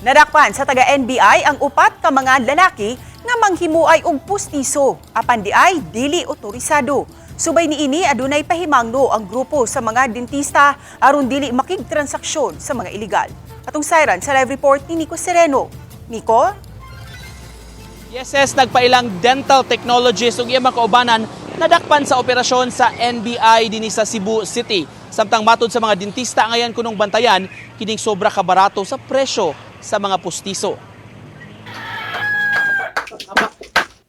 Nadakpan sa taga NBI ang upat ka mga lalaki nga manghimuay og pustiso apan di ay dili otorisado. Subay niini, adunay pahimangno ang grupo sa mga dentista aron dili makigtransaksyon sa mga illegal. Atong sayran sa live report ni Nico Sereno. Nico? Yes, nagpailang dental technologist ug iyang mga kaubanan nadakpan sa operasyon sa NBI dinhi sa Cebu City. Samtang matod sa mga dentista, ngayon kunong bantayan kining sobra kabarato sa presyo sa mga pustiso.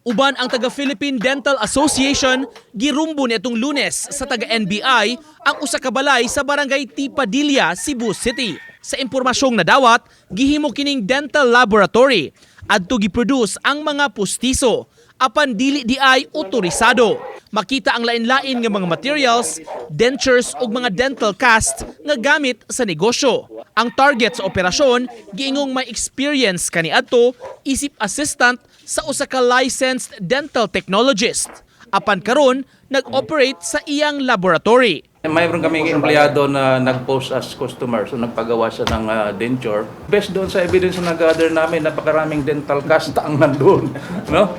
Uban ang taga Philippine Dental Association, girumbo nitong Lunes sa taga NBI ang usa ka balay sa Barangay T. Padilla, Cebu City. Sa impormasyong nadawat, gihimo kining dental laboratory adto giproduce ang mga pustiso apan dili di ay otorisado. Makita ang lain-lain nga mga materials, dentures ug mga dental cast nga gamit sa negosyo. Ang target sa operasyon, giingong may experience kaniadto isip assistant sa usa ka licensed dental technologist. Apan karon nag-operate sa iyang laboratory. Mayroon kaming empleyado na nag-post as customer, so nagpagawa siya ng denture. Based doon sa evidence na nag-gather namin, napakaraming dental cast ang nandun. No?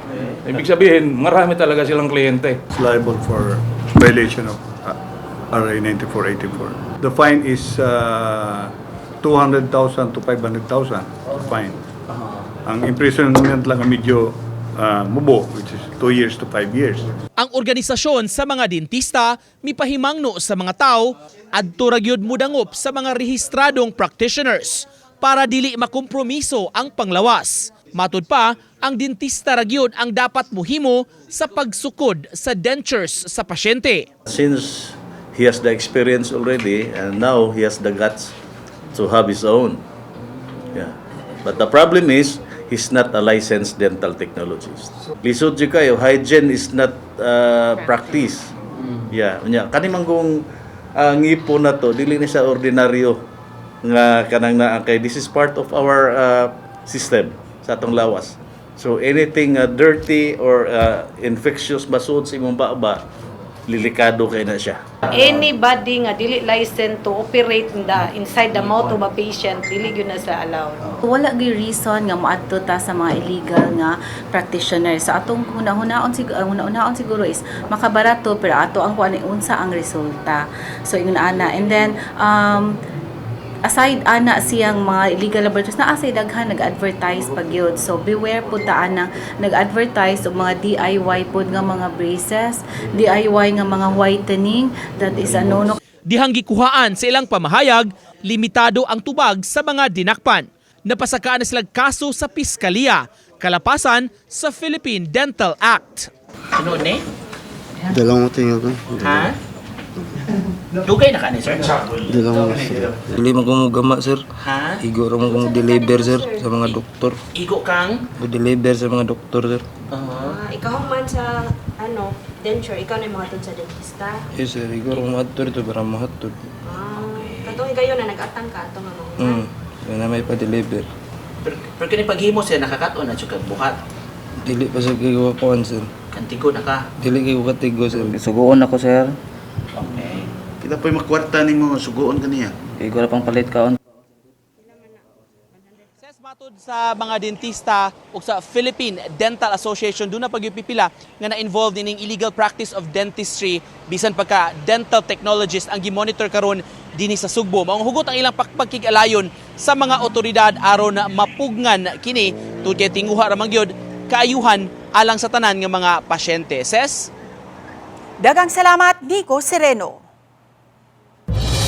Ibig sabihin, marami talaga silang kliyente. Is liable for violation of RA 9484. The fine is 200,000 to 500,000 fine. Ang imprisonment lang ang medyo mubo, which is 2 years to 5 years. Ang organisasyon sa mga dentista mipahimangno sa mga tao adto ra gyud mudangop sa mga rehistradong practitioners para dili makompromiso ang panglawas. Matud pa, ang dentista ra gyud ang dapat muhimo sa pagsukod sa dentures sa pasyente. Since he has the experience already and now he has the guts to have his own. Yeah. But the problem is he's not a licensed dental technologist. Lisod jud kayo, hygiene is not practice. Yeah, unya kani man kung ngipon na to, dili ni siya ordinaryo nga kanang naa kay this is part of our system sa atong lawas. So anything dirty or infectious basud sa imong baba, delikado kay na siya. Anybody nga dili licensed to operate in the inside the mouth of a patient, dili gyud na sa allowed. Wala gyud reason nga moadto ta sa mga illegal nga practitioner. So atong hunahunahon siguro, hunahunahon siguro is makabarato, pero ato ang kuan unsa ang resulta. So ingon ana, and then aside ana siyang mga illegal laboratories na asay daghan nag-advertise pag yun. So beware pud ta ana, nag-advertise og mga DIY pud nga mga braces, DIY nga mga whitening, that is a no-no. Dihang gikuhaan sa ilang pamahayag, limitado ang tubag sa mga dinakpan. Napasakaan na silang kaso sa piskalya, kalapasan sa Philippine Dental Act. Ano ni? Dalawang tingin ko. Ha? Dugay na ka ni, sir? Dalawang, sir. Dili man ko gama, sir. Ha? Igo ra mo kong deliver, sir, sa mga doktor. Igo kang? Mo deliver sa mga doktor, sir. Ah, ikaw man sa ano, denture, ikaw na yung mga sa dentista. Yes, sir, igo ra mo adto dito para mahatod. Ah, katong kayo na nag-atang ka ato nga mga. Na may pa-deliver. Pero kini paghimo siya, nakakaton na siya kag buhat. Dili pa sa kay kuan, sir. Kantigo na ka. Dili kay ko katigo, sir. Suguon ako, sir. Okay. Kita po'y makwarta nimo, suguon kaniya. Igo ra pang palit kaon. Ses, matod sa mga dentista ug sa Philippine Dental Association, doon na pagyupipila nga na-involved ining illegal practice of dentistry bisan pagka dental technologist ang gimonitor karon dinhi sa Sugbo. Maong hugot ang ilang pakpagkig-alayon sa mga otoridad aron mapugngan kini tungod kay tinguha ra man gyud kaayuhan alang sa tanan nga mga pasyente. Ses? Daghang salamat, Nico Sereno.